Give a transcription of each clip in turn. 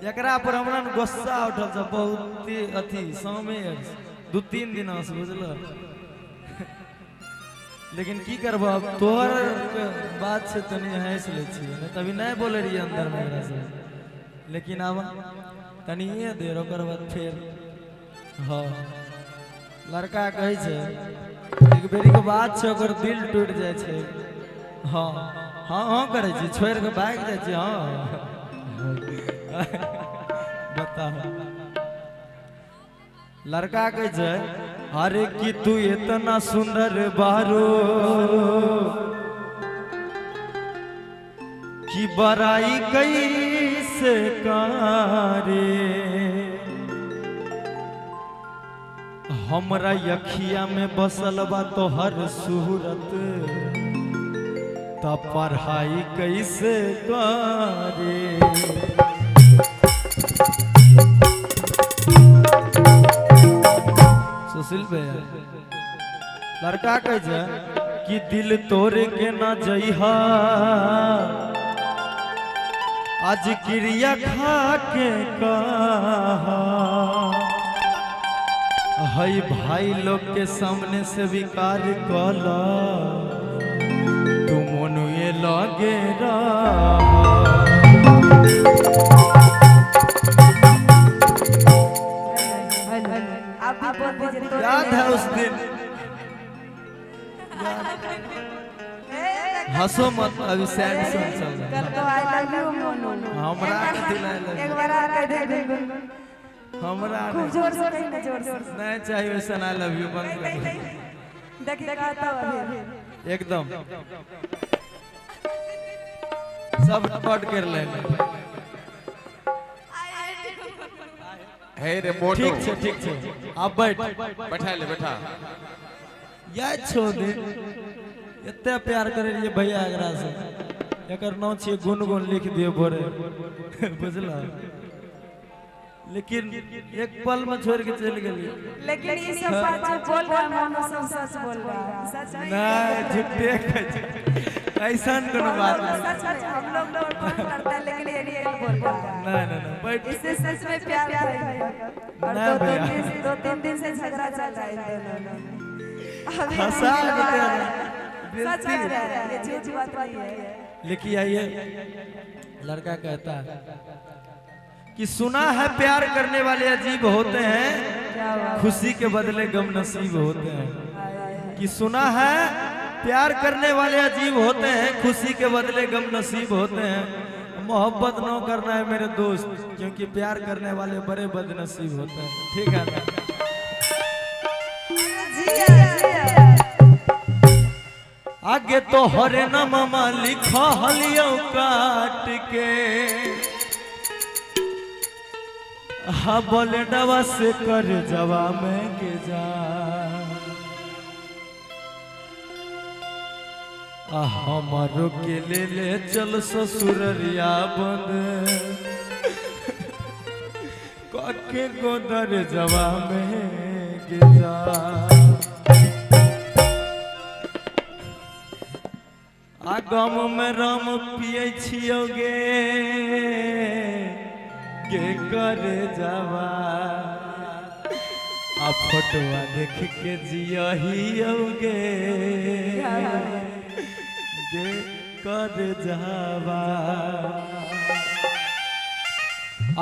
एकरा पर हमरा ने गुस्सा उठल छै बहुत अथी सामे 2-3 दिन से बुझल। लेकिन की करबो अब तोहर बात छै तनी हंस लै छियै, नहीं तभी नहीं बोले रहिए अंदर में एकरा से। लेकिन अब तनिए देर ओकर बाद फेर हाँ लड़का कहै छै एक बेरी के बात छै ओकर दिल टूटि जाइ छै। हाँ हाँ हाँ करै छी छोड़ि के भागि जाइ छी। हाँ बताओ लड़का कहै छै अरे कि तू इतना सुंदर बारो कि बड़ाई कैसे करे, हमरा यखिया में बसल बा तोहर सूरत त पढ़ाई कैसे करे। सुशील भैया लड़का कहै छै कि दिल तोड़ के ना जइहा आज क्रिया खा के कहा, हई भाई लोग के सामने से विकार कला तू मनुए लगे रहा। आप भी बोल दीजिए तो याद है उस दिन, हंसो मत अभी सैड सॉन्ग चल रहा कल है। तो I love you Monu. हमरा कथी ला I love एक you? बार और कह दे गुनगुन, हमरा खूब जोर से कही ना, जोर से। नहीं चाहिए वैसा I love you बंद नहीं कर नहीं देखिए कहता हूँ अभी एकदम सब रिकॉर्ड कर लेने। हे रे मोटू ठीक छै ठीक छै आप बैठ बैठा ले बैठा। याद छो दे एते प्यार करे रहिए भैया एकरा से, एकर नाम छियै गुनगुन लिख दियो भोरे बुझला। लेकिन एक पल में छोड़ के चलि गेलियै। लेकिन ये सब बात जो बोल रहा है मोनू सब सच बोल रहा है, सच नहीं नहीं झूठे कहै छै, ऐसन कोनो बात नहीं। सच में हम लोग तो फोन करता है लेकिन ये रियल बोल रहा है। नहीं नहीं नहीं बैठ इससे सच में प्यार था और नहीं भैया। 2-3 दिन से झगड़ा चल रहा है इन दोनों में। अभी हंसा नहीं के मिला तेरे। सच में कह रहा है, ये झूठ बात नहीं है। लेकिन आइए लड़का कहता है कि सुना है प्यार करने वाले अजीब होते हैं, खुशी के बदले गम नसीब होते हैं। कि सुना है प्यार करने वाले अजीब होते हैं, खुशी के बदले गम नसीब होते हैं। मोहब्बत न करना है मेरे दोस्त, क्योंकि प्यार करने वाले बड़े बदनसीब होते हैं। ठीक है ना? जी हाँ, जी हाँ। आगे तो हरे नामा लिखा हलियो काट के, हाँ बोले डवा से कर जवा में के जा, हमारो के ले ले चल ससुररिया बंद काके गोदर जवा में के जा। आ गम में राम पिए छियो गे के करे जावा, आ फोटोआ देख के जियहियो गे गे कर जावा।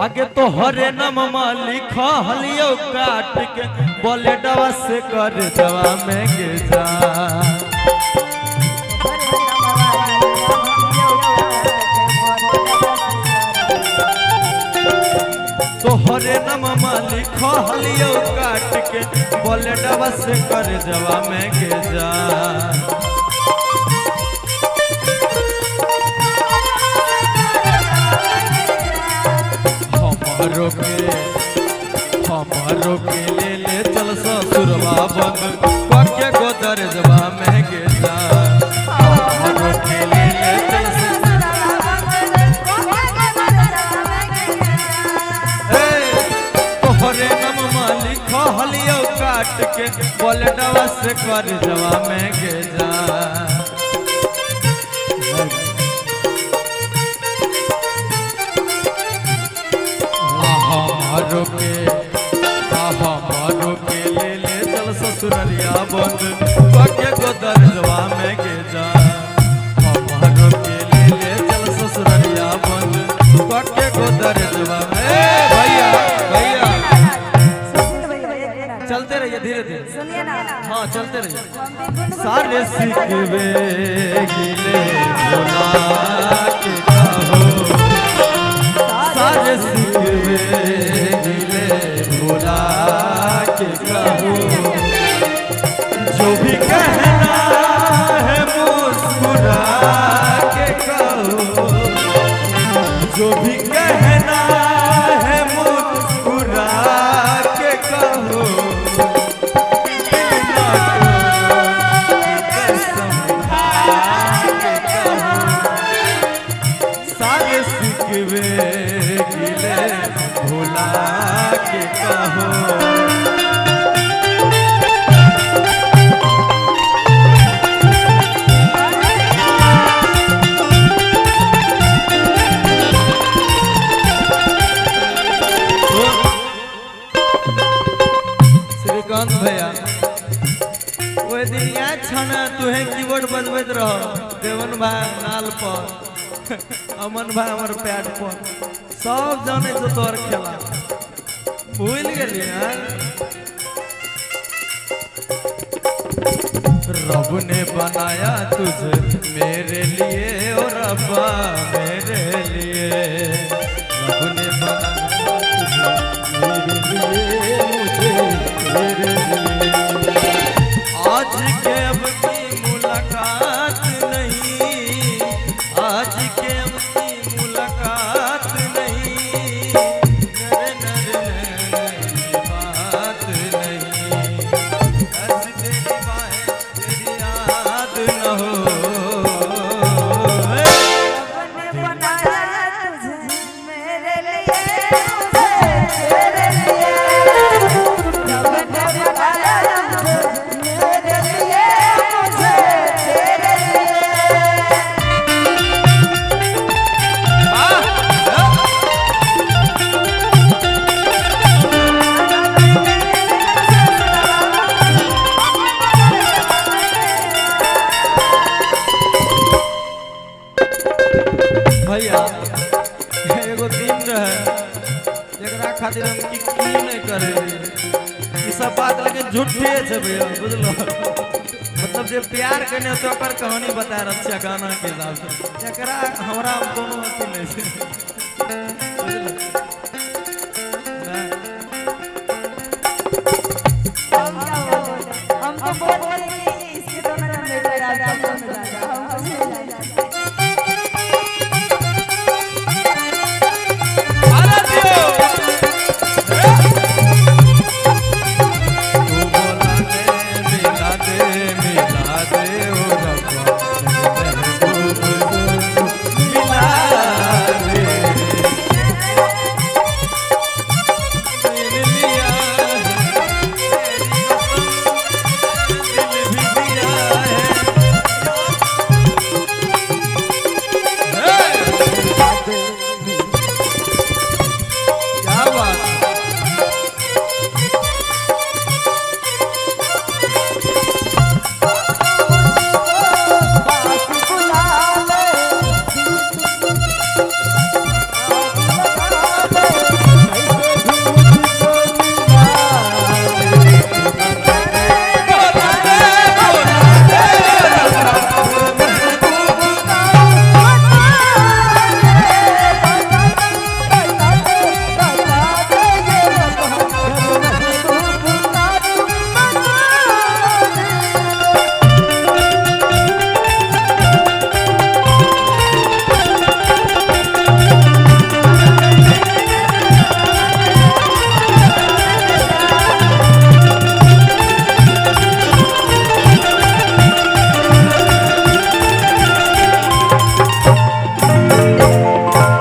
आगे तो हरे नाम लिखा हलियो काट के बोले डवा से कर जवा में गे जा। तोहरे नाम लिखा हलियो काट के बोले डवा से कर जवा में गे जा। हमारो के ले ले चल ससुरवा बंद पक्के गोदर जवा में गे जा। हमारो के ले ले चल तोहरे नाम लिखा हलियो काट के बोले डवा से कर जवा में गे जा। हमारो के, हमारो के ले ले चल ससुररिया बंद कके गोदरजवा में के जा। हमारो के ले ले चल ससुररिया बंद कके गोदरजवा में। भैया भैया सुशील भैया, एक मिनट। चलते रहिए धीरे धीरे। सुनिए ना। हाँ, चलते रहिए। हम भी गुनगुन सारे सिकवे गिले भुला के कहो, सारे सिकवे गिले भुला के कहो, जो भी कहना है मुस्कुरा के कहो, जो भी कहना है मुस्कुरा के कहो, कसम खा के कहो, सारे सिकवे गिले भुला के कहो। श्रीकांत भैया, ओहि दिन याद छ ने, तुहे कीबोर्ड बजबैत रह, देवन भाई नाल पर, अमन भाई हमर पैड पर, सब जाने छौ तोहर खेला, भूल गेली यार। रब ने बनाया तुझे मेरे लिए ओ रब्बा मेरे लिए, रब ने बनाया तुझे मेरे लिए, मुझे तेरे लिए। आज के अब की मुलाकात नहीं, आज के अब की मुलाकात नहीं, नरे नरे नरे बात नहीं, ऐसी तेरी बाहें तेरी याद न हो। रब ने बनाया तुझे मेरे लिए, मुझे तेरे लिए। रब ने बनाया तुझे मेरे लिए, मुझे तेरे लिए। भैया, एगो दिन रहे जकरा खातिर हम की की नहीं करे, ई सब बात लेकिन झूठे छै भैया, बुझलो? मतलब जे प्यार केने तो ओकर कहानी बता रहल छियै गाना के हिसाब से, एकरा हमरा कोनो अथी नहीं छै।